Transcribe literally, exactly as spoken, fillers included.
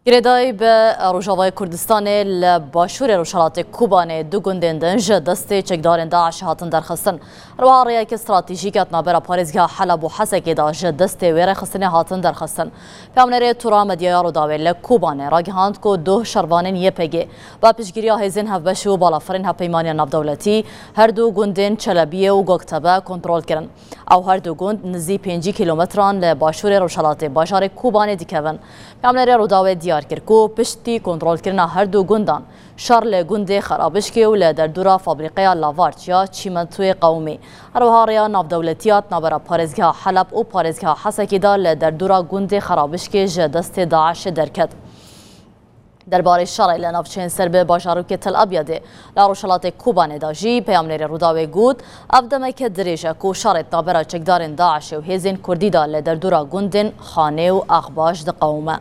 Girêdayî bi Rojavayê Kurdistanê li başûrê rojhilatê Kobanê du gundên din ji destê çekdarên DAIŞ hatin derxistin. Her wiha rêyeke stratejîk ya navbera parêzgeha Heleb û Hesekê de ji destê wê rêxistinê hatin derxistin. Peyamnêrê Tura Medyaya Rûdawê li Kobanê ragihand ku duh şervanên YPG bi piştgiriya hêzên hevbeş û balafirên Hevpeymaniya Navdewletî her du gundên Çelebiyê û Goktebe kontrol kirin. Ew her du gund nizî pêncî kîlometran li başûrê rojhilatê bajarê Kobanê dikevin. Peyamnêrê Rûdawê diyar kir ku piştî kontrolkirina her du gundan, şer li gundê Xerabişkê û li derdora fabrîqeya lavarç ya çîmentoyê qewimî. Her wiha rêya navdewletî ya navbera parêzgeha Heleb û parêzgeha Hesekê de li derdora gundê Xerabişkê ji destê DAIŞê derket. Derbarê şerê li navçeyên ser bi bajarokê Tel Abyadê li rojhilatê Kobanê de jî peyamnêrê Rûdawê got, ev demeke dirêj e ku şerê navbera çekdarên DAIŞê û hêzên Kurdî de li derdora gundên Xanê û Axbaş diqewime.